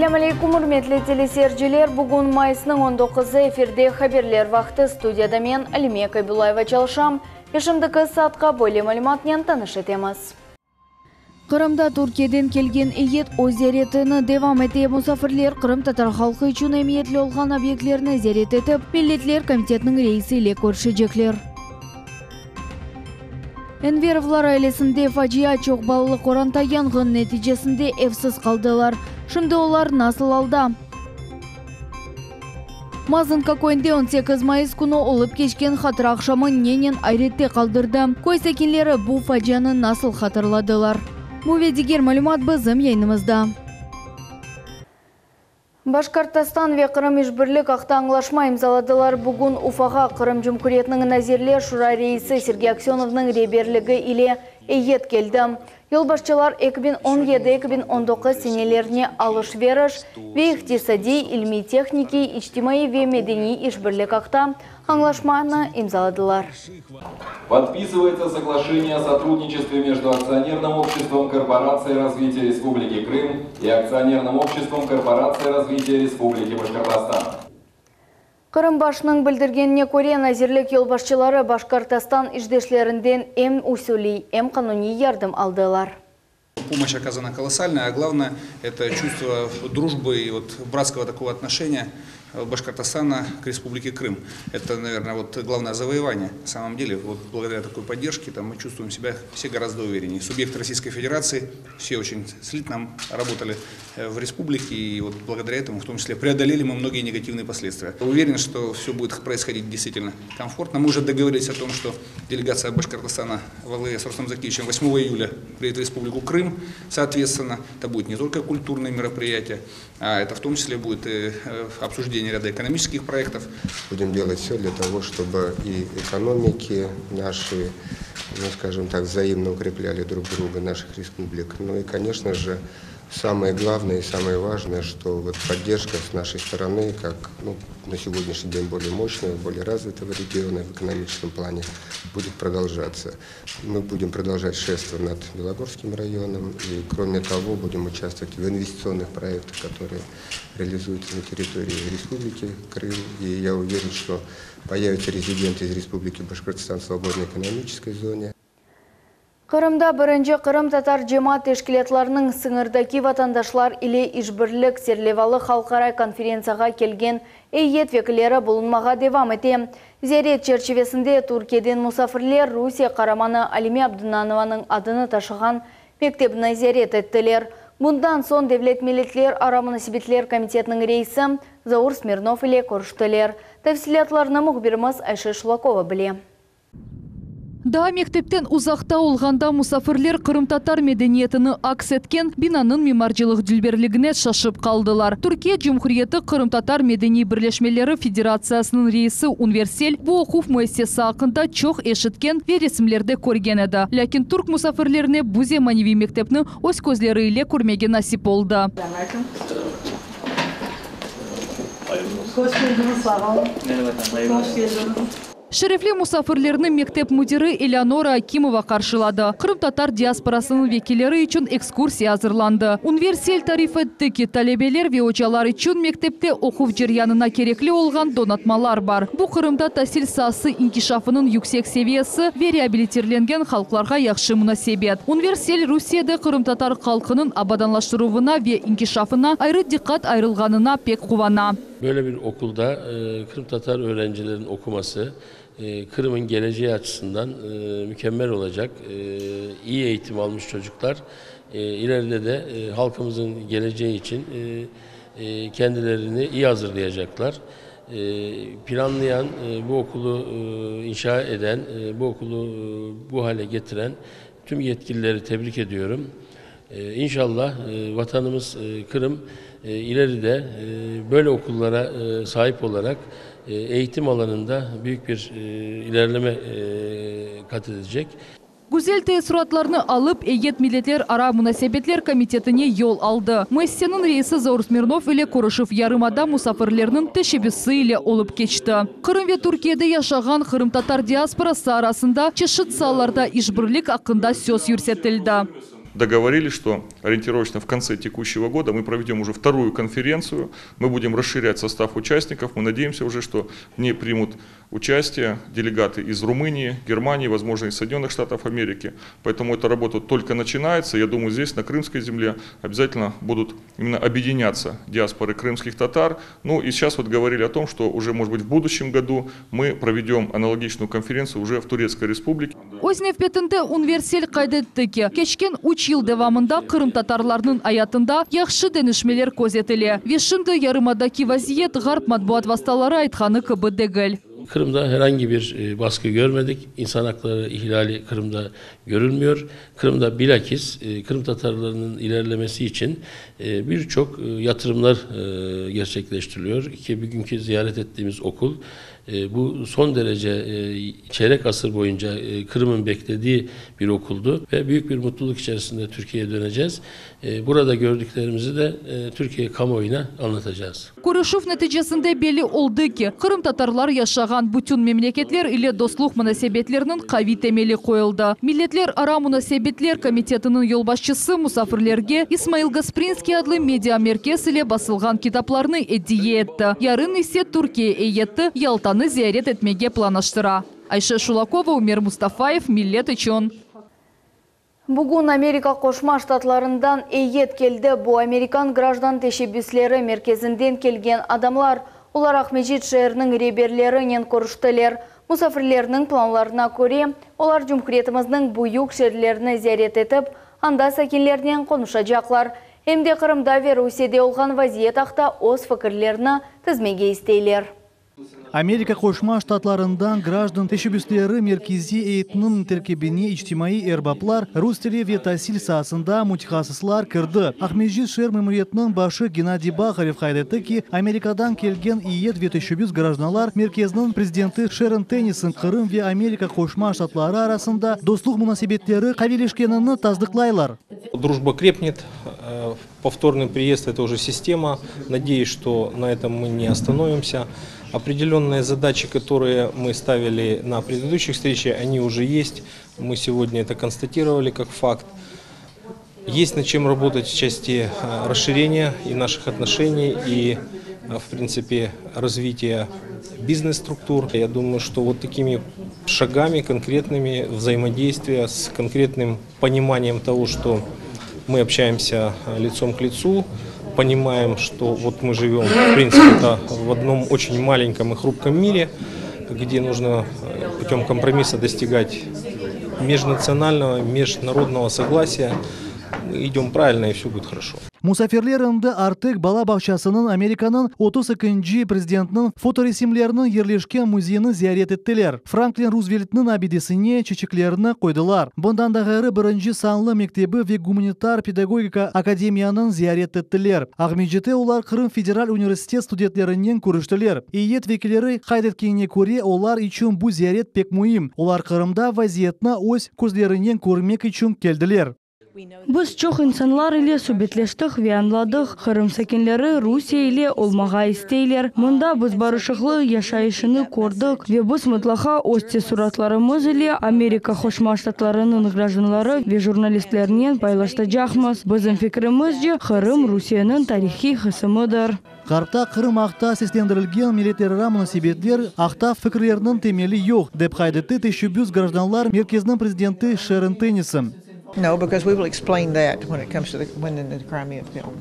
Selâm aleyküm, ürmetli teleseyirciler! Bugün mayısnıñ on doquzı, efirde Haberler vaqtı, studiyada men, Alime Kabilayeva çalışam ve şimdiki saatqa böyle malümatnen tanış etemiz. Qırımda Türkiyeden kelgen eyyet öz ziyaretini devam ete. Musafirler qırımtatar halqı içün emiyetli olğan obyektlerni ziyaret etip, Milletler komitetiniñ reisi ile körüşecekler. Enverovlar ailesinde facia, çoq balalı qoranta yanğın neticesinde evsiz qaldılar. Şimdi olar nasıl alda? Mazınka köyünde 18 mayıs künü olıp keçken hatıra aqşamı nenen ayrette qaldırdı? Köy sakinleri bu facianı nasıl hatırladılar? Bu ve diger malümat bizim yayınımızda. Başkortostan ve Qırım işbirlik aqta añlaşma imzaladılar. Bugün Ufağa Qırım Cumhuriyetiniñ Nazirler Şura reisi Sergey Aksönovnıñ reberligi ile eyyet keldi. Yolbaşçılar 2017-2019 senelerine alış-veriş ve iqtisadiy, ilmiy-tehnikiy, içtimaiy ve medeniy işbirlik aqta añlaşmanı imzaladılar. Podpisıvayetsya soglaşeniye o sotrudniçestve mejdu Aksionernym obşçestvom Korporatsiya razvitiya Respubliki Krım i Aksionernym obşçestvom Korporatsiya razvitiya Respubliki Başkortostan. Qırım başınıñ bildirgenine köre, nazirlik yolbaşçıları Başkortostan işdeşlerinden em usuliy, em qanuniy yardım aldılar. Помощь оказана колоссальная, а главное это чувство дружбы и вот братского такого отношения Башкортостана к Республике Крым. Это, наверное, вот главное завоевание. На самом деле, вот благодаря такой поддержке там, мы чувствуем себя все гораздо увереннее. Субъекты Российской Федерации все очень слитно работали в республике, и вот благодаря этому в том числе преодолели мы многие негативные последствия. Уверен, что все будет происходить действительно комфортно. Мы уже договорились о том, что делегация Башкортостана во главе с Рустамом Закиевичем 8 июля приедет в Республику Крым, соответственно, это будет не только культурные мероприятия, а это в том числе будет и обсуждение ряда экономических проектов. Будем делать все для того, чтобы и экономики наши, ну, скажем так, взаимно укрепляли друг друга, наших республик. Ну и, конечно же, самое главное и самое важное, что вот поддержка с нашей стороны, как ну, на сегодняшний день более мощного, более развитого региона в экономическом плане, будет продолжаться. Мы будем продолжать шефство над Белогорским районом и, кроме того, будем участвовать в инвестиционных проектах, которые реализуются на территории Республики Крым. И я уверен, что появятся резиденты из Республики Башкортостан в свободной экономической зоне. Qırımda birinci qırımtatar cemaat teşkilâtlarınıñ sıñırdaki vatandaşlar ile işbirlik serlevalı halqara konferentsiyağa kelgen eyyet vekilleri bulunmağa devam ete. Ziyaret çerçivesinde Türkiyeden musafirler Rusiye qaramanı Alime Abdunanovanıñ adını taşığan mektebni ziyaret ettiler. Bundan soñ Devlet milletlerara munasebetler komitetiniñ reisi Zaur Smirnov ile körüştiler. Tafsilâtlarnı mühbirimiz Ayşe Şulakova bile. Daa mektepten uzaqta olğanda musafirler qırımtatar medeniyetini aks etken binanıñ mimarcılıq dülberligine şaşıp qaldılar. Türkiye Cumhuriyeti Qırımtatar medeniy birleşmeleri federatsiyasınıñ reisi Ünver Sel bu oquv müessesi aqqında çoq eşitken ve resimlerde körgen edi. Lâkin türk musafirlerine bu zemaneviy mektepni öz közleri ile körmege nasip oldı. Şerefli musafirlerni mektep müdiri Eleonora Akimova qarşıladı. Qırımtatar diasporasınıñ vekilleri içün ekskursiya azırlandı. Ünver Sel tarif etti ki, talebeler ve ocalar içün mektepte oquv ceryanına kerekli olğan donatmalar bar. Bu Qırımda tasil saası inkişafınıñ yüksek seviyesi ve reabilitirlengen halqlarğa yahşı munasebet. Ünver Sel Rusiyede qırımtatar halqınıñ abadanlaştıruvına ve inkişafına ayrı diqqat ayırılğanına pek quvana. Böyle bir okulda qırımtatar öğrencilerin okuması Kırım'ın geleceği açısından mükemmel olacaq. İyi eğitim almış çocuklar ileride de halkımızın geleceği için kendilerini iyi hazırlayacaklar. Planlayan, bu okulu inşa eden, bu okulu bu hale getiren tüm yetkilileri tebrik ediyorum. İnşallah vatanımız Kırım ileride böyle okullara sahip olarak eğitim alanında büyük bir ilerleme kat edecek. Güzel teessuratlarnı alıp, eyyet Milletlerara munasebetler komitetine yol aldı. Müessiseniñ reisi Zaur Smirnov ile körüşüv yarımada musafirleriniñ teşebbüsi ile olıp keçti. Qırım ve Türkiyede yaşağan qırımtatar diasporası arasında çeşit saalarda işbirlik aqqında söz yürsetildi. Договорились, что ориентировочно в конце текущего года мы проведем уже вторую конференцию, мы будем расширять состав участников, мы надеемся уже, что в ней примут участие делегаты из Румынии, Германии, возможно, из Соединенных Штатов Америки. Поэтому эта работа только начинается. Я думаю, здесь, на Крымской земле, обязательно будут именно объединяться диаспоры крымских татар. Ну и сейчас вот говорили о том, что уже, может быть, в будущем году мы проведем аналогичную конференцию уже в Турецкой Республике. Öz nevbetinde Ünver Sel qayd etti ki, keçken üç yıl devamında qırımtatarlarnıñ ayatında yahşı deñişmeler közetile ve şimdi yarımadaki vaziyet ğarp matbuat vastaları aytqanı kibi degil. Kırım'da herhangi bir e, baskı görmedik. İnsan hakları ihlali Kırım'da görülmüyor. Kırım'da bilakis e, Kırım Tatarlarının ilerlemesi için e, birçok yatırımlar gerçekleştiriliyor. Ki bugünkü ziyaret ettiğimiz okul bu son derece çeyrek asır boyunca Kırım'ın beklediği bir okuldu ve büyük bir mutluluk içerisinde Türkiye'ye döneceğiz. Burada gördüklerimizi de Türkiye kamuoyuna anlatacağız. Körüşüv neticesinde belli oldı ki, qırımtatarlar yaşağan bütün memleketler ile dostluq munasebetleriniñ qaviy temeli qoyuldı. Milletlerara munasebetler komitetiniñ yolbaşçısı musafirlerge İsmail Gasprinskiy adlı media-merkez ile basılğan kitaplarnı ediye etti. Yarın ise Türkiye eyyeti Yaltanı ziyaret etmege planlaştıra. Ayşe Şulakova, Umer Mustafayev, Millet içün. Bugün Amerika Qoşma Ştatlarından eyyet keldi. Bu Amerikan grajdan teşebbüsleri merkezinden kelgen adamlar. Olar Aqmescit şeeriniñ reberlerinen körüştiler. Musafirlerniñ planlarına köre, olar cumhuriyetimizniñ büyük şeerlerini ziyaret etip, anda sakinlernen qonuşacaqlar. Em de Qırımda ve Rusiyede olğan vaziyet aqta öz fikirlerini tizmege isteyler. Amerika Qoşma Ştatlarından Grajdan teşebbüsleri merkezi eyyetiniñ terkibine içtimaiy erbaplar, rus tili ve tasil saasında mütehassıslar kirdi. Aqmescit şeer memuriyetiniñ başı Gennadiy Baharev qayd etti ki, Amerikadan kelgen eyyet ve teşebbüs grajdanlar merkeziniñ prezidenti Şeron Tennison Qırım ve Amerika Qoşma Ştatları arasında dostluq munasebetleri qaviyleşkenini tasdıqlaylar. Дружба крепнет. Повторный приезд – это уже система. Надеюсь, что на этом мы не остановимся. Определенные задачи, которые мы ставили на предыдущих встречах, они уже есть. Мы сегодня это констатировали как факт. Есть над чем работать в части расширения и наших отношений, и, в принципе, развития бизнес-структур. Я думаю, что вот такими шагами конкретными взаимодействия с конкретным пониманием того, что мы общаемся лицом к лицу, понимаем, что вот мы живем, в принципе, это в одном очень маленьком и хрупком мире, где нужно путем компромисса достигать межнационального, международного согласия. Мы идем правильно, и все будет хорошо. Musafirler endi Artek bala bağçasınıñ Amerikanıñ 32 prezidentiniñ fotoresimleriniñ yerleşken müzeyini ziyaret ettiler. Franklin Ruzveltniñ abidesine çeçeklerini qoydılar. Bundan da ğayrı birinci sanlı mektebi ve gumanitar pedagogika akademiyanıñ ziyaret ettiler. Aqmescitte olar Qırım federal universitet studentlerinen körüştiler. Eyyet vekilleri qayd etkenine köre, olar içün bu ziyaret pek müim. Olar Qırımda vaziyetni öz közlerinen körmek içün keldiler. Biz çoq insanlar ile subetleştik ve añladıq, Qırım sakinleri Rusiye ile olmağa isteyler. Mında biz barışıqlı yaşayışını kördik ve biz mıtlaqa öz teessuratlarımız ile Amerika Qoşma Ştatlarınıñ grajdanları ve jurnalistlerinen paylaştacaqmız. Bizim fikrimizce, Qırım Rusiyeniñ tarihiy qısımıdır. Ğarpta Qırım aqta seslendirilgen milletlerara munasebetler aqta fikirlerniñ temeli yoq, dep qayd etti Teşebbüs grajdanlar merkeziniñ prezidenti Şeron Tennison. No, because we will explain that when it comes to the when in the Crimea film.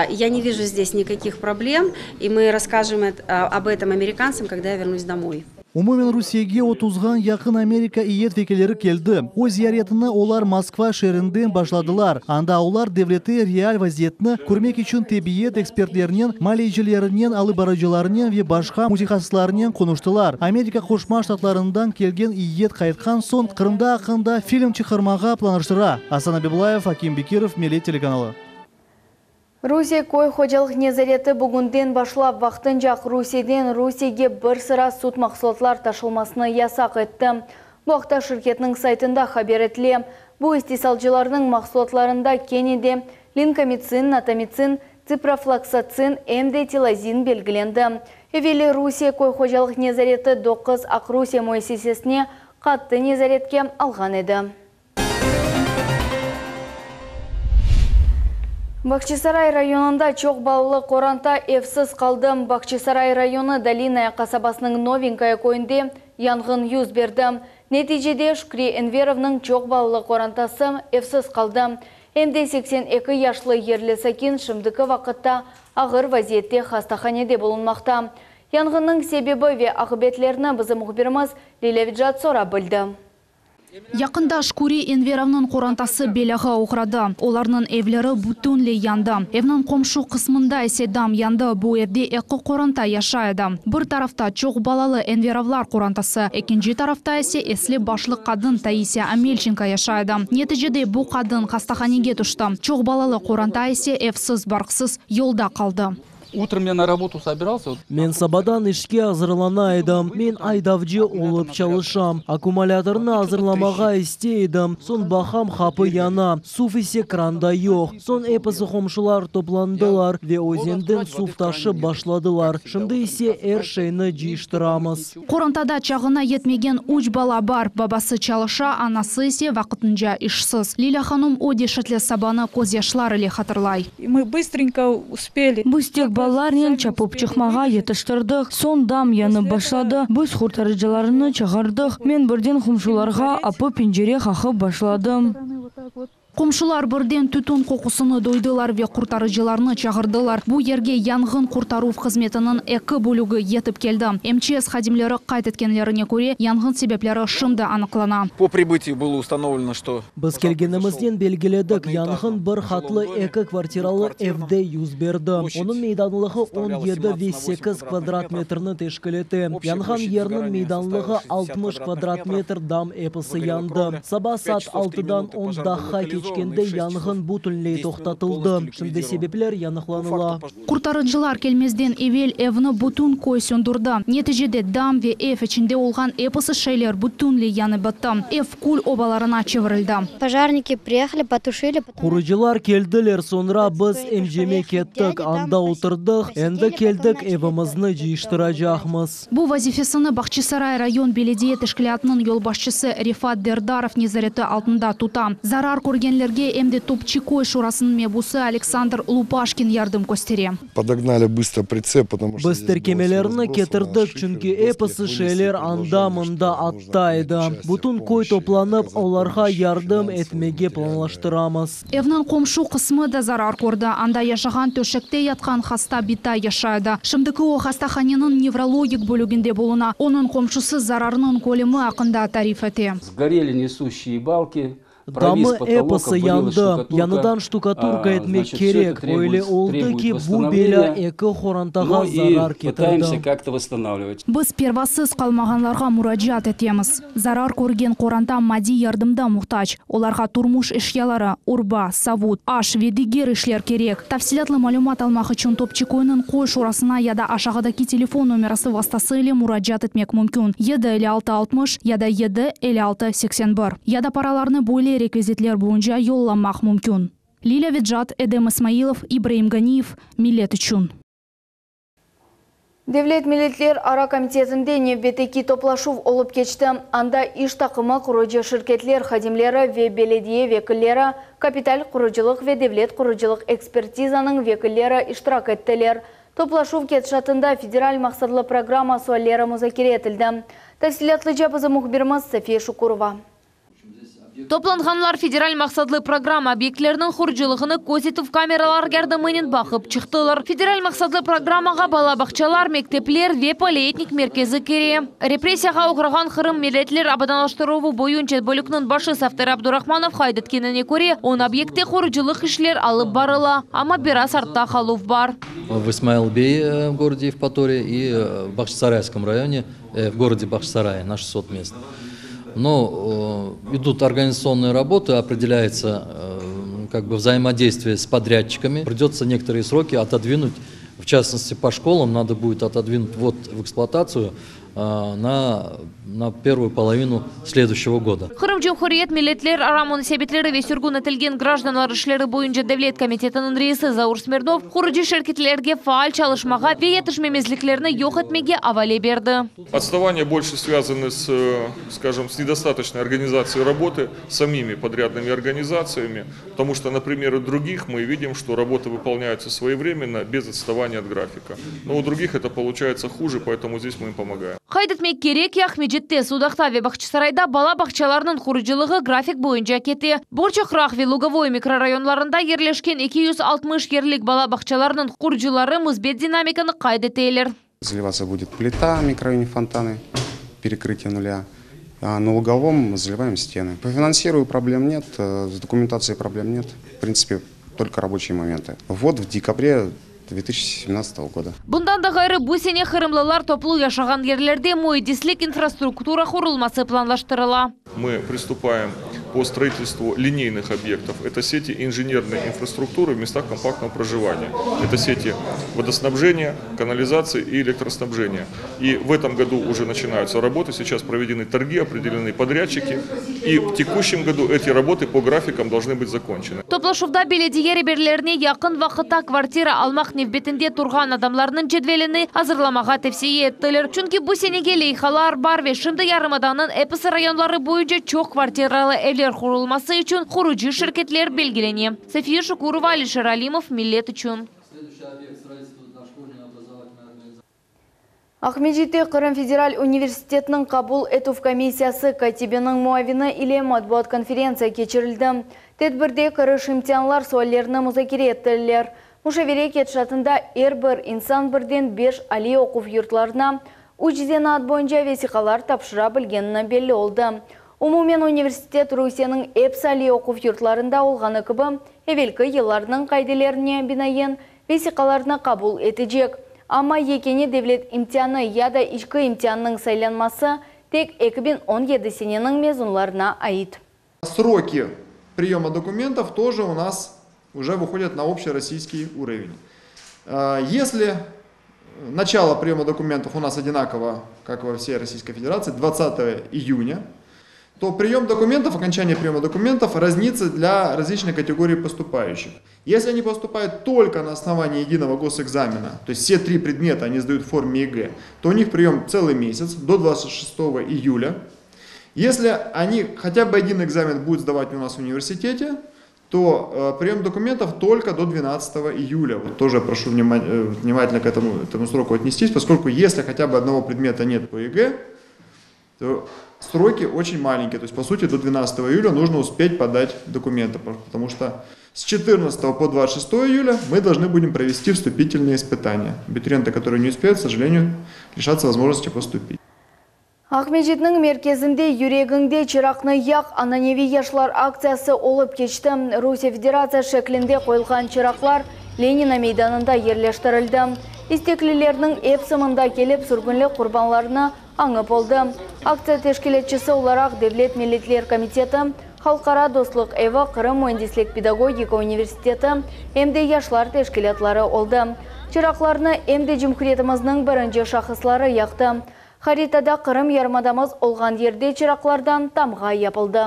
Я не вижу здесь никаких проблем, и мы расскажем об этом американцам, когда я вернусь домой. Umumen Rusiyege 30-ğa yaqın Amerika eyyet vekilleri keldi. Öz ziyaretini olar Moskva şeerinden başladılar. Anda olar devlette real vaziyetni körmek içün tibbiyet ekspertlerinen, maliyecilerinen, alıp barıcılarınen ve başqa mütehassıslarnen qonuştılar. Amerika Qoşma Ştatlarından kelgen eyyet qaytqan soñ Qırımda aqqında film çıqarmağa planlaştıra. Asan Abibulayev, Akim Bekirov, Millet telekanalı. Rusiye köy hocalıq nezareti bugünden başlap vaqtınca Rusiyeden Rusiyege bir sıra süt mahsulatlar taşılmasını yasaq etti. Bu aqta şirketniñ saytında haber etile. Bu istisalcılarnıñ mahsulatlarında kene de linkomitsin, natamitsin, tsiprofloksatsin em de tilazin belgilendi. Evelâ Rusiye köy hocalıq nezareti 9 Bağçasaray rayonında çoq balalı qoranta evsiz qaldı. Bağçasaray rayonı Dolinaya qasabasınıñ Novenkaya köyünde yanğın yüz berdi. Neticede Şükri Enverovnıñ çoq balalı qorantası evsiz qaldı. Em de 82 yaşlı yerli sakin şimdiki vaqıtta ağır vaziyette hastahanede bulunmaqta. Yanğınnıñ sebebi ve aqibetlerini bizim mühbirimiz Lilâ Vecat sorap bildi. Yaqında Şkuri Enverovnıñ qorantası belâğa oğradı. Olarnıñ evleri bütünley yandı. Evniñ qomşu qısmında ise dam yandı, bu evde eki qoranta yaşay edi. Bir tarafta çoq balalı Enverovlar qorantası, ekinci tarafta ise esli başlı qadın Taisiya Amelçenko yaşay edi. Neticede bu qadın hastahanege tüşti. Çoq balalı qoranta ise evsiz, barqsız yolda qaldı. Utrом я на работу собирался. Men sabadan işke azırlana edim. Men aydavcı olıp çalışam. Akkumulâtornı azırlamağa istey edim. Soñ baqam, qapı yana, suv ise kranda yoq. Soñ episi qomşular toplandılar ve özenden suv taşıp başladılar. Şimdi ise er şeyni cıyıştıramız. Qorantada çağına yetmegen üç bala bar. Babası çalışa, anası ise vaqtınca işsiz. Lilâ hanum o deşetli sabanı közyaşlar ile hatırlay. Мы bыстrenько успели. Biz tek balalarnen çapıp çıqmağa yetiştirdik. Soñ dam yanıp başladı. Biz qurtarıcılarnı çağırdıq. Men birden qomşularğa apı pencere qaqıp başladım. Qomşular birden tütün qoqusını duydılar ve qurtarıcılarnı çağırdılar. Bu yerge yanğın qurtaruv hızmetiniñ eki bölügi yetip keldi. MÇS hadimleri qayd etkenlerine köre, yanğın sebepleri şimdi anıqlana. По прибытии было установлено, что Biz kelgenimiznen belgiledik, yanğın bir qatlı eki kvartiralı evde yüz berdi. Onıñ meydanlığı 17 ve 8 kvadrat metrni teşkil ete. Yanğan yerniñ meydanlığı 60 kvadrat metr, dam episi yandı. Saba saat altıdan on daqqa keçkende yanğın bütünley toqtatıldı. Şimdi sebepler yanıqlanıla. Qurtarıcılar kelmezden evel evni bütün köy söndürdi. Neticede dam ve ev içinde olğan episi şeyler bütünley yanıp bitti. Ev kül obalarına çevirildi. Пожарники приехали, потушили. Qurucılar keldiler, soñra biz emceme kettik, anda oturdıq, endi keldik, evimizni cıyıştıracaqmız. Bu vazifesini Bağçasaray rayon belediye teşkilâtınıñ yolbaşçısı Refat Derdarov nezareti altında tuta. Zarar körgenlerge em de Topçıköy şurasınıñ mebusı Aleksandr Lupaşkin yardım köstere. Подогнали быстро прицеп, потому что Biz tirkemelerni ketirdik, çünki episi şeyler anda-mında atta edi. Bütün köy toplanıp, olarğa yardım etmege planlaştıramız. Evniñ qomşu qısmı da zarar kördi. Anda yaşağan töşekte yatqan hasta bitay yaşay edi. Şimdiki o hastahaneniñ nevrologik bölüginde buluna. Onıñ qomşusı zararnıñ kölemi aqqında tarif ete. Сгорели несущие балки. Damı episi yandı, yañıdan ştukaturka etmek kerek. Öyle oldı ki, bu belâ eki qorantağa zarar ketirdi. Biz pervasız qalmağanlarğa muracaat etemiz. Zarar körgen qoranta maddiy yardımda muhtac. Olarğa turmuş eşyaları, urba, savut, aş ve diger işler kerek. Tafsilâtlı malümat almaq içün Topçıköyniñ köy şurasına ya da aşağıdaki telefon nomerası vastası ile muracaat etmek mümkün, 7 56 60 ya da 7 56 81. Ya da paralarnı böyle rekvizitler boyunca yollamaq mümkün. Lilâ Vecat, Edem İsmailov, İbraim Ganiyev, Millet içün. Devlet milletlerara komitetinde nevbetteki toplaşuv olıp keçti. Anda iş taqımı qurucı şirketler hadimleri ve belediye vekilleri, kapital qurucılıq ve devlet qurucılıq ekspertizanıñ vekilleri iştirak ettiler. Toplaşuv ketişatında federal maqsatlı programma sualleri muzakere etildi. Tafsilâtlıca bizim mühbirimiz Safiye Şukurova. Toplanğanlar federal maqsatlı programma obyektleriniñ qurucılığını közetüv kameralar yardımınen baqıp çıqtılar. Federal maqsatlı programmağa bala bağçalar, mektepler ve polietnik merkezi kire. Repressiyağa oğrağan Qırım milletler abadanlaştıruvı boyunca bölükniñ başı Safter Abdurahmanov qayd etkenine köre, 10 obyektte qurucılıq işler alıp barıla, amma biraz artta qaluv bar. В Исмаил-Бей в городе Евпатории и в Бахчисарайском районе, в городе Бахчисарае на 600 мест. Но идут организационные работы, определяется как бы взаимодействие с подрядчиками. Придется некоторые сроки отодвинуть, в частности по школам надо будет отодвинуть ввод в эксплуатацию. На на первую половину следующего года. Qırım Cumhuriyet milletlerara munasebetleri ve sürgün etilgen grajdanlar işleri boyunca devlet komitetiniñ reisi Zaur Smirnov qurucı şirketlerge faal çalışmağa ve yetişmemezliklerni yoq etmege avale berdi. Отставания больше связаны с, скажем, с недостаточной организацией работы самими подрядными организациями, потому что на примере других мы видим, что работы выполняются своевременно, без отставания от графика. Но у других это получается хуже, поэтому здесь мы им помогаем. Qayd etmek kerek ki, Aqmescitte, Sudaqta ve Bağçasarayda bala bağçalarınıñ qurucılığı grafik boyunca kete. Borçoqraq ve Lugovoy mikrorayonlarında yerleşken 260 yerlik bala bağçalarınıñ qurucıları müsbet dinamikanı qayd eteler. Заливаться будет плита в микрорайоне Фонтаны, перекрытие нуля. А на Луговом заливаем стены. По финансированию проблем нет, с документацией проблем нет. В принципе, только рабочие моменты. Ввод в декабре 2017 года. Bundan da ğayrı, bu sene qırımlılar toplu yaşağan yerlerde müendislik infrastruktura qurulması planlaştırıla. Мы приступаем по строительству линейных объектов. Это сети инженерной инфраструктуры в местах компактного проживания. Это сети водоснабжения, канализации и электроснабжения. И в этом году уже начинаются работы. Сейчас проведены торги, определены подрядчики. И в текущем году эти работы по графикам должны быть закончены. Toplaşuvda belediye reberlerine yaqın vaqıtta kvartira almaq nevbetinde turğan adamlarnıñ cedvelini azırlamağa tevsiye ettiler. Çünki bu senege leyhalar bar ve şimdi yarımadanıñ episi rayonları boyunca çoq kvartiralı evler qurulması içün qurucı şirketler belgilene. Safiye Şukurova, Alişer Alimov, Millet içün. Aqmescitte Qırım federal universitetiniñ qabul etüv komissiyası kâtibiniñ muavini ile matbuat konferentsiya keçirildi. Tedbirde kiriş imtianlar suallerini muzakere ettiler. Muşavere ketişatında er bir insan birden beş aliy oquv yurtlarına üç zenaat boyunca vesiqalar tapşıra bilgenini belli oldı. Umumen universitet Rusiyeniñ episi aliy oquv yurtlarında olğanı kibi, evelki yıllarnıñ qaidelerine binaen vesiqalarnı qabul etecek. Amma yekâne devlet imtianı ya da içki imtiannıñ saylanması tek 2017 seneniñ mezunlarına ait. Сроки приема документов тоже у нас уже выходят на общероссийский уровень. Если начало приема документов у нас одинаково, как во всей Российской Федерации, 20 июня, то прием документов, окончание приема документов разнится для различных категорий поступающих. Если они поступают только на основании единого госэкзамена, то есть все три предмета они сдают в форме ЕГЭ, то у них прием целый месяц, до 26 июля. Если они хотя бы один экзамен будут сдавать у нас в университете, то прием документов только до 12 июля. Вот тоже прошу внимательно к этому, этому сроку отнестись, поскольку если хотя бы одного предмета нет по ЕГЭ, то сроки очень маленькие. То есть, по сути, до 12 июля нужно успеть подать документы, потому что с 14 по 26 июля мы должны будем провести вступительные испытания. Абитуриенты, которые не успеют, к сожалению, лишатся возможности поступить. Aqmescitniñ merkezinde Yüregiñde çıraqnı yaq ananeviy yaşlar aktsiyası olıp keçti. Rusiye Federatsiya şeklinde qoyulğan çıraqlar Lenina meydanında yerleştirildi. İsteklilerniñ episi mında kelip sürgünlik qurbanlarını añıp oldı. Aktsiya teşkilâtçısı olaraq Devlet milletler komiteti, Halqara dostluq evi, Qırım müendislik-pedagogika universiteti em de yaşlar teşkilâtları oldı. Çıraqlarnı em de cumhuriyetimizniñ birinci şahısları yaqtı. Haritada Qırım yarımadamız olğan yerde çıraqlardan tamğa yapıldı.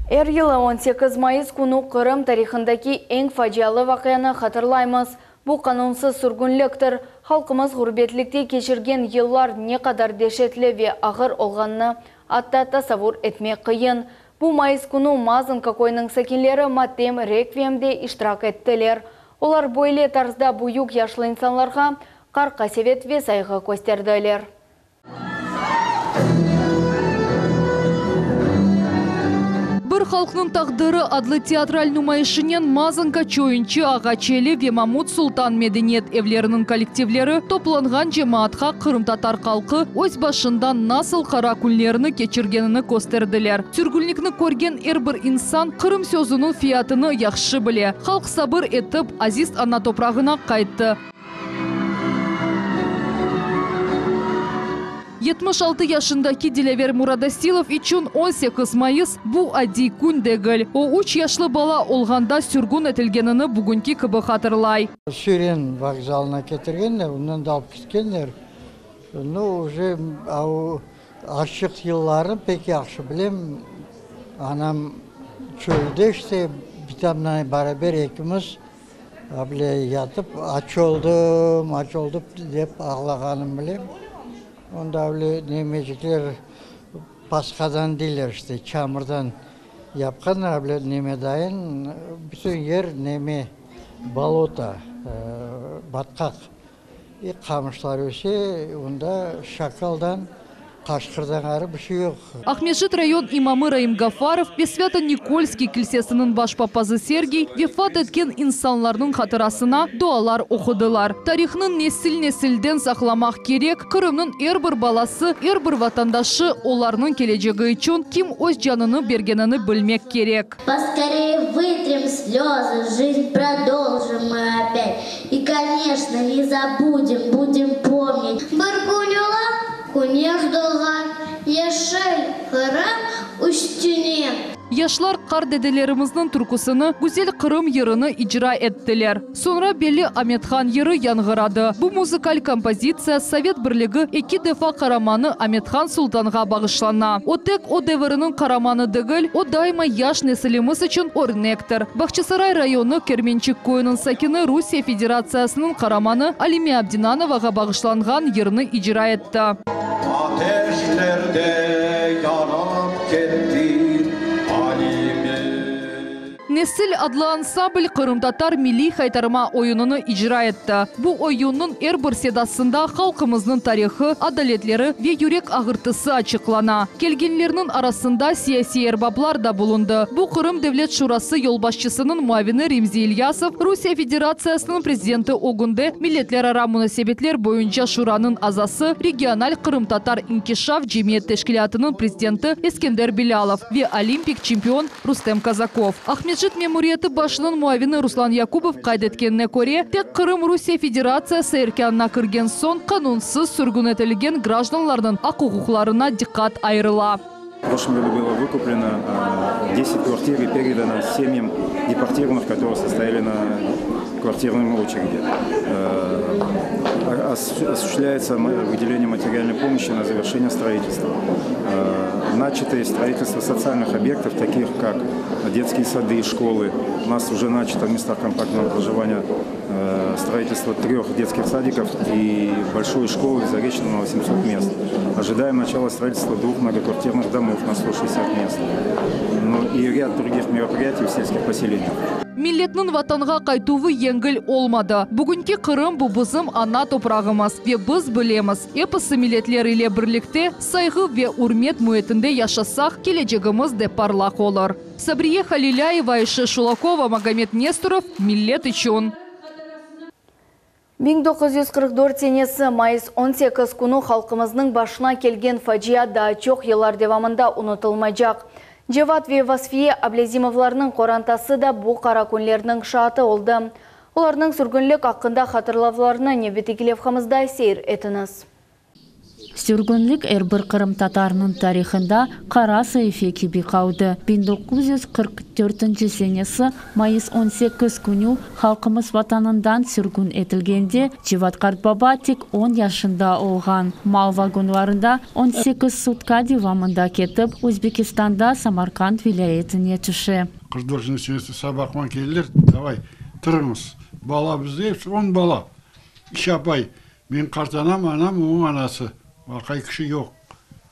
Er yılı 18 mayıs künü Qırım tarihındaki eñ facialı vaqianı hatırlaymız. Bu qanunsız sürgünliktir. Halqımız ğurbetlikte keçirgen yıllar ne qadar deşetli ve ağır olğanını atta tasavvur etmek qıyın. Bu mayıs künü Mazanka köyüniñ sakinleri matem rekviyemde iştirak ettiler. Olar böyle tarzda büyük yaşlı insanlarğa qaar-qasevet ve sayğı kösterdiler. Bir halqnıñ taqdiri adlı teatral numayışınen Mazanka, Çoyunçı, Ağaç Eli ve Mamut Sultan medeniyet evleriniñ kollektivleri toplanğan cemaatqa qırımtatar halqı öz başından nasıl qara künlerini keçirgenini kösterdiler. Sürgünlikni körgen er bir insan Qırım sözüniñ fiyatını yahşı bile. Halq sabır etip, aziz ana toprağına qayttı. 76 yaşındaki Dilâver Muradasilov içün 18 mayıs, bu adiy kün degil. O, üç yaşlı bala olğanda sürgün etilgenini bugünki kibi hatırlay. Süren vokzalına ketirgenler, ondan da alıp ketkenler. Nu, uje o açlıq yıllarını pek yahşı bilem. Anam çölde işte, bitamnen beraber ekimiz able yatıp, aç oldım, aç oldım dep ağlağanım bilem. Onda able nemecikler pashadan deyler işte, çamurdan yapqanlar able neme dayın, bütün yer neme, bolota, batqaq. E, qamışlar öse, onda şakaldan, qaşqırdan ğayrı bir şey yoq. Aqmescit rayon imamı Raim Gafarov ve Svâto-Nikolskiy kilsesiniñ baş papazı Sergiy vefat etken insanlarnıñ hatırasına dualar oqudılar. Tarihnı nesil-nesilden saqlamaq kerek, Qırımnıñ er bir balası, er bir vatandaşı olarnıñ kelecegi içün kim öz canını bergenini bilmek kerek. Poskoreye vıtrem slözı, Жизнь prodolжим мы opât, I, koneçno, ne zabudem, budem pomnit. Bir kün ola, küneş doğar, Yeşil Qırım üstüne. Yaşlar qart dedelerimizniñ türküsini, Güzel Qırım yırını icra ettiler. Soñra belli Amethan yırı yañğıradı. Bu muzıkal kompozitsiya Sovet Birligi eki defa qaramanı Amethan Sultanğa bağışlana. O tek o deviriniñ qaramanı degil, o daima yaş nesilimiz içün örnektir. Bağçasaray rayonı Kermençik köyüniñ sakini Rusiye Federatsiyasınıñ qaramanı Alime Abdinanovağa bağışlanğan yırnı icra etti. Ateşlerde yanıp kettin, Alime. Nesil adlı ansambl qırımtatar milliy haytarma oyunını icra etti. Bu oyunnıñ er bir sedasında halqımıznıñ tarihı, adaletleri ve yürek ağırtısı açıqlana. Kelgenlerniñ arasında siyasiy erbaplar da bulundı. Bu Qırım Devlet Şurası yolbaşçısınıñ muavini Remzi İlyasov, Rusiye Federatsiyasınıñ prezidenti ögünde Milletlerara munasebetler boyunca şuranıñ azası, regional qırımtatar inkişaf cemiyet teşkilâtınıñ prezidenti Eskender Bilâlov ve olimpik çempion Rustem Kazakov. Aqmescit memuriyeti başınıñ muavini Ruslan Yakubov qayd etkenine köre, tek Qırım Rusiye Federatsiyası erkânına kirgen soñ qanunsız sürgün etilgen grajdanlarnıñ aq-uquqlarına diqqat ayırıla. В прошлом году было выкуплено 10 квартир и передано семьям депортированных, которые состояли на квартирной очереди. Осуществляется выделение материальной помощи на завершение строительства. Начатое строительство социальных объектов, таких как детские сады, школы. У нас уже начато в местах компактного проживания строительство трех детских садиков и большой школы в Заречном на 800 мест. Ожидаем начала строительства двух многоквартирных домов на 160 мест. Ну и ряд других мероприятий в сельских поселениях. Milletniñ vatanğa qaytuvı yengil olmadı. Bugünki Qırım bu bizim ana toprağımız ve biz bilemiz, episi milletler ile birlikte, sayğı ve ürmet müitinde yaşasaq, kelecegimiz de parlaq olur. Sabriye Halilâyeva, Ayşe Şulakova, Magomed Nestorov, Millet içün. 1944 senesi mayıs 18 künü halqımıznıñ başına kelgen facia daa çoq yıllar devamında unutılmaycaq. Cevat ve Vasfiye Ablâzimovlarnıñ qorantası da bu qara künlerniñ şaatı oldı. Olarnıñ sürgünlik aqqında hatırlavlarını nevbetteki levhamızda seyir etiñiz. Sürgünlik er bir qırımtatarnıñ tarihında qara saife kibi qaldı. 1944 senesi mayıs 18 künü halqımız Vatanından sürgün etilgende Cevat qartbaba tek on yaşında olğan. Mal vagonlarında 18 sutka devamında ketip, Özbekistanda Samarkand vilâyetine tüşe. 44 senesi sabahman keldiler, davay, turıñız, bala bizde episi on bala, üç apay, Men qartanam, anam, onıñ anası. Aqay kişi yoq.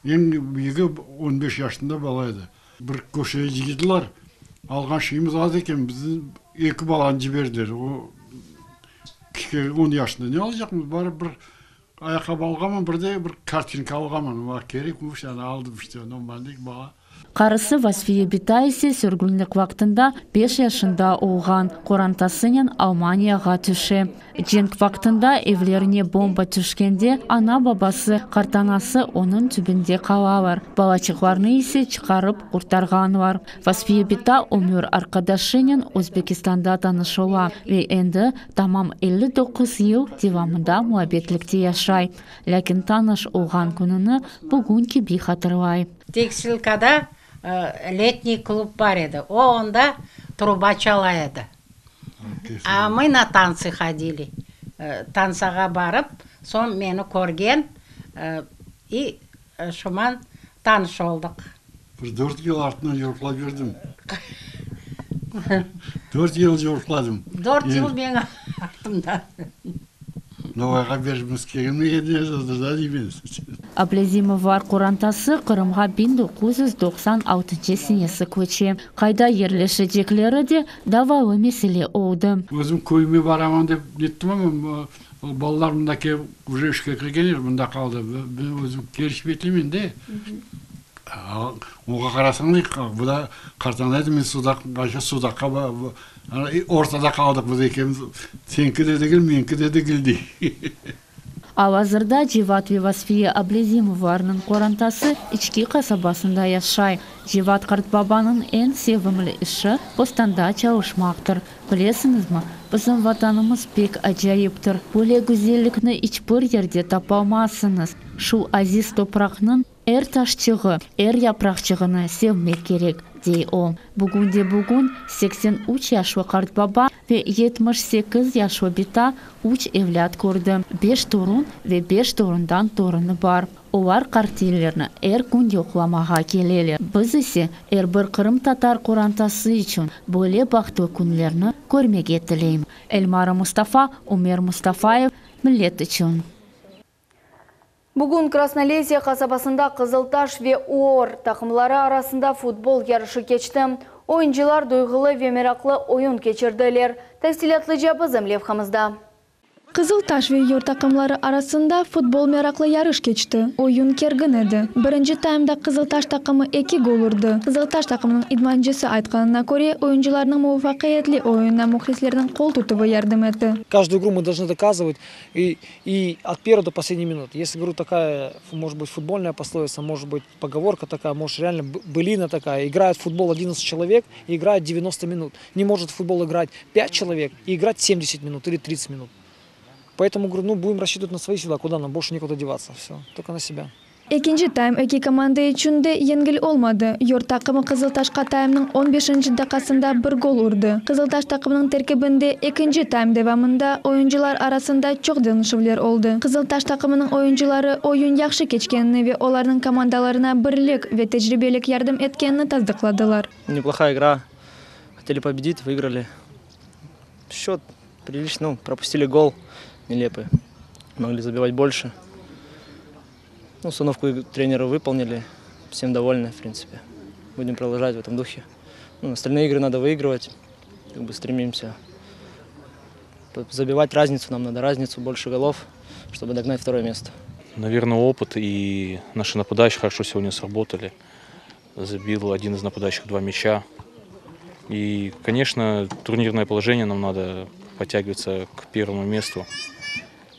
Eñ büyügi on beş yaşında bala edi. Bir köşege cıydılar. Alğan şeyimiz az eken, bizni eki balanı ciberdiler. O, kişkene on yaşında. Ne alacaqmız? Barıp bir ayaqqabı alğanman, bir de bir kartinka alğanman. Maña kerekmiş, ana aldım işte, normallik bala. Qarısı Vasfiye bita ise sürgünlik vaqtında beş yaşında olğan qorantasınen Almaniyağa tüşe. Cenk vaqtında evlerine bomba tüşkende ana-babası, qartanası onıñ tübünde qalalar, balaçıqlarnı ise çıqarıp qurtarğanlar. Vasfiye bita ömür arqadaşınen Özbekistanda tanış ola ve endi tamam 59 yıl devamında muabbetlikte yaşay. Lâkin tanış olğan kününi bugün kibi hatırlay. Tekstilkada letniy klub bar edi, o onda truba çala edi. A mı na tantsı hodili. Tantsağa barıp, soñ meni körgen i şuman tanış oldıq. Bir dört yıl artına yorqlap yürdim. Dört yıl yorqladım. Dört yıl menim artımdan. Noğayğa bermemiz kelmegen edi, da deymen. Ablâzimovlar qorantası Qırımğa 1996 senesi köçe. Qayda yerleşecekleri de davalı mesele oldı. Özüm köyüme baraman dep nettim amma, balalar mında kelip uje işke kirgenler, mında qaldı. Men özüm Keriç betlimen de. Oña qarasañ, bu da qartanaydı, men Sudaq, ayşa Sudaqqa ortada qaldıq biz ekimiz, señki de degil, meñki de degil dey. Al-azırda Cevat ve Vasfiye Ablâzimovlarnıñ qorantası İçki qasabasında yaşay. Cevat qartbabanıñ eñ sevimli işi, bostanda çalışmaqtır. Bilesiñizmi, bizim Vatanımız pek acayiptir. Böyle güzellikni iç bir yerde tapalmazsıñız. Şu aziz topraqnıñ Er taşçığı, er yapraqçığını sevmek kerek, dey o. Bugünde-bugün 83 yaşlı qartbaba ve 78 yaşlı bita üç evlât kördi, beş torun ve beş torundan torunı bar. Olar qartiylerni er kün yoqlamağa keleler. Biz ise er bir qırımtatar qorantası içün böyle bahtlı künlerni körmege tileymiz. Elmara Mustafa, Ümer Mustafayev, Millet içün. Bugün Krasnolesye qasabasında Qızıltaş ve Uor taqımları arasında futbol yarışı keçti. Oyuncılar duyğulı ve meraqlı oyun keçirdiler. Tafsilâtlıca bizim levhamızda. Qızıltaş ve Uor taqımları arasında futbol meraqlı yarış keçti. Oyun kergin edi. Birinci taymda Qızıltaş taqımı eki gol urdı. Qızıltaş taqımınıñ idmancısı aytqanına köre, oyuncılarnıñ muvafaqiyetli oyunına mühlislerniñ qol tutuvı yardım etti. Каждую игру мы должны доказывать и и от первой до последней минуты. Если, говорю, такая, может быть, футбольная пословица, может быть, поговорка такая, может, реально былина такая. Играет в футбол 11 человек и играет 90 минут. Не может в футбол играть 5 человек и играть 70 минут или 30 минут. Поэтому, говорю, ну, будем рассчитывать на свои силы, а куда нам больше некуда деваться. Все, только на себя. Ekinci taym eki komanda içün de yengil olmadı. Uor taqımı Qızıltaşqa taymnıñ on beşinci daqqasında bir gol urdı. Qızıltaş taqımınıñ terkibinde ekinci taym devamında oyuncılar arasında çoq deñişüvler oldı. Qızıltaş taqımınıñ oyuncıları oyun yahşı keçkenini ve olarnıñ komandalarına birlik ve tecribelik yardım etkenini tasdıqladılar. Неплохая игра. Хотели победить, выиграли. Счет приличный, ну, пропустили гол нелепый. Могли забивать больше. Ну, установку тренера выполнили. Всем довольны, в принципе. Будем продолжать в этом духе. Ну, остальные игры надо выигрывать. Как бы стремимся забивать разницу. Нам надо разницу, больше голов, чтобы догнать второе место. Наверное, опыт и наши нападающие хорошо сегодня сработали. Забил один из нападающих два мяча. И, конечно, турнирное положение нам надо подтягиваться к первому месту.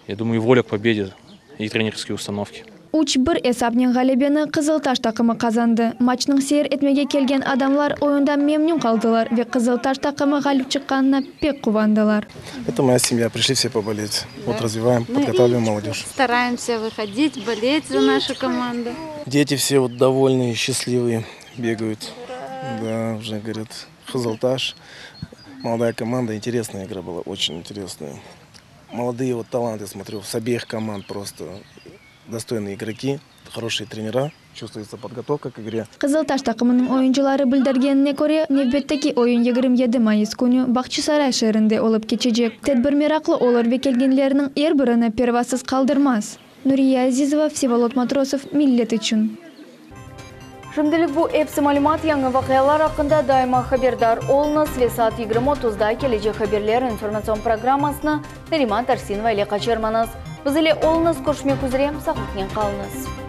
Я думаю, и воля к победе, и тренерские установки. 3-1 esapnen ğalebeni Qızıltaş taqımı qazandı. Matçnıñ seyir etmege kelgen adamlar oyundan memnün qaldılar ve Qızıltaş taqımı ğalip çıqqanına pek quvandılar. Это моя семья, пришли все поболеть. Вот развиваем, подготавливаем молодежь. Стараемся выходить, болеть за нашу команду. Дети все вот довольные, счастливые, бегают. Да, уже говорят, Кызылташ. Молодая команда, интересная игра была, очень интересная. Молодые вот таланты, смотрю, с обеих команд просто достойные игроки, хорошие тренера, чувствуется подготовка к игре. Qızıltaş taqımınıñ oyuncıları bildirgenine köre, nevbetteki oyun 27 mayıs künü Bağçasaray şeerinde olıp keçecek. Tedbir meraqlı olur ve kelgenlerniñ er birini pervasız qaldırmaz. Nuriye Azizova, Vsevolod Matrosov, Millet içün. Şimdilik bu episi malümat yañı vaqialar aqqında daima haberdar oluñız ve saat 20.30da kelecek haberler informatsion programmasını Nariman Tarsinova ile qaçırmañız. Biz ile oluñız, körüşmek üzre, sağlıqnen qalıñız.